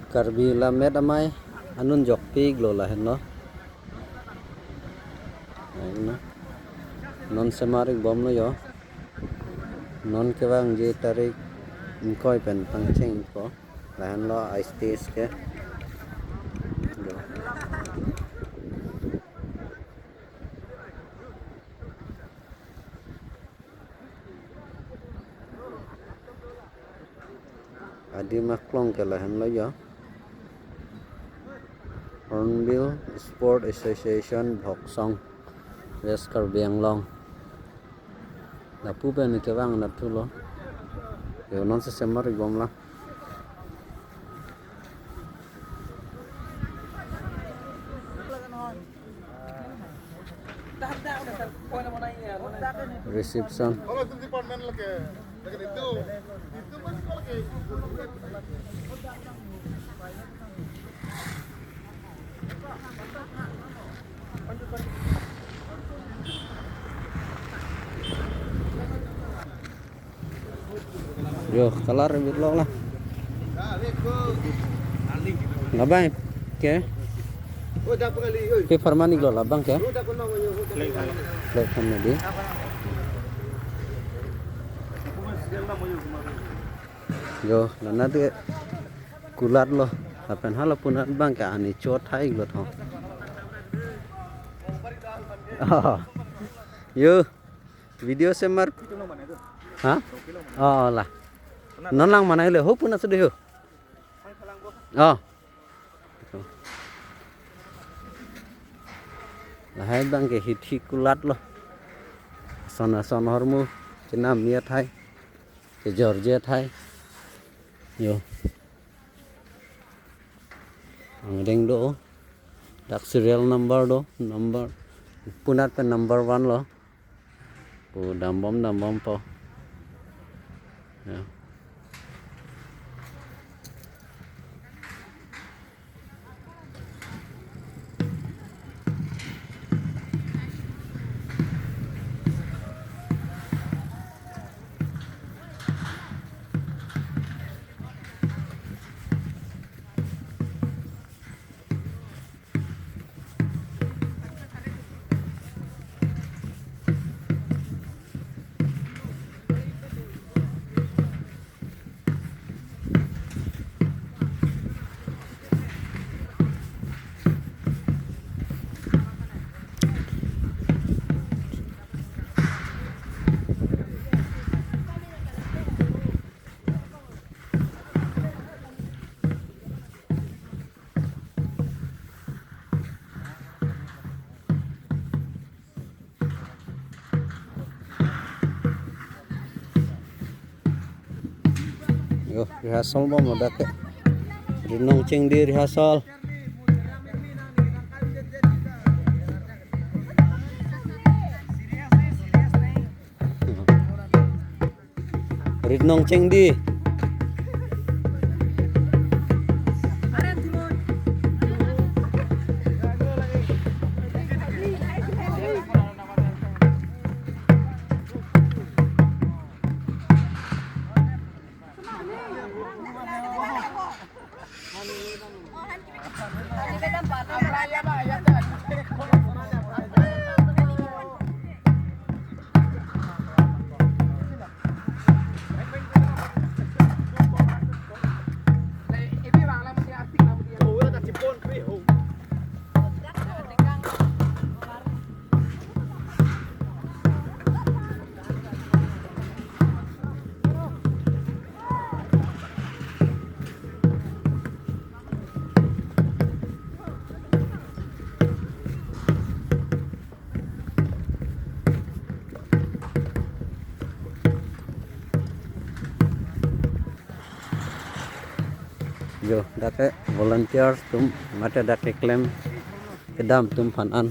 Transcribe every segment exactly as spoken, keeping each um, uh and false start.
Karbi Lammet Amei anun jokpiklo lahenlo. Aina. Non semar-ik bomlo jo. Non kevangji tarik ingkoi pen pangcheng-ikpo. Lahenlo a-stage ke. Jo. Adim aklong ke lahenlo jo. Hornbill Sport Association Bhoksong, West Karbi Anglong. Lapu pen kevang nat thulo. Jo, non si semar-ik bomlo. Reception. Jo, kalar bit lok la. Labang ke? Ke pharman-iklo labang ke? Flag khan nadi. Jo, la nat ke kulatlo. Lapen hala punat abang ke ani chot hai lo thong. Ah. Jo. Video semar. Ha? Oh, la. Non lang mana le ho puna sudah ho. Oh. Lahai abang ke hithi kulatlo. Ason ason ahormu chenam-et hai. Kejor-et hai. Jo. Angdeng do. Dak serial number do. Number. Punat pen number one lo. Pu dambom dambompo. Ya. Yo, rehearsal bomlo dak ke. Rit Nongchengdi rehearsal. Rit Nongchengdi. Jo, dak ke volunteers atum mate dak keklem kedam atum aphan an,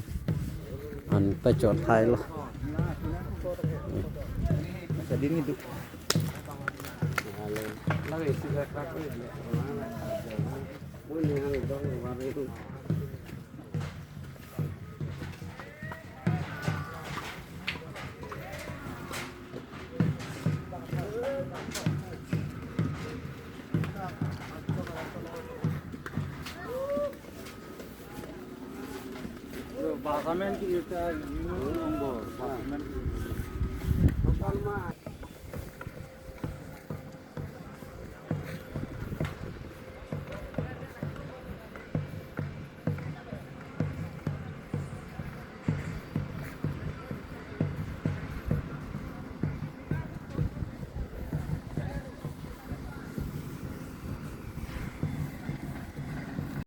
an pachot thailo. Masa dini tu. Pasamen ki ita yunung bo.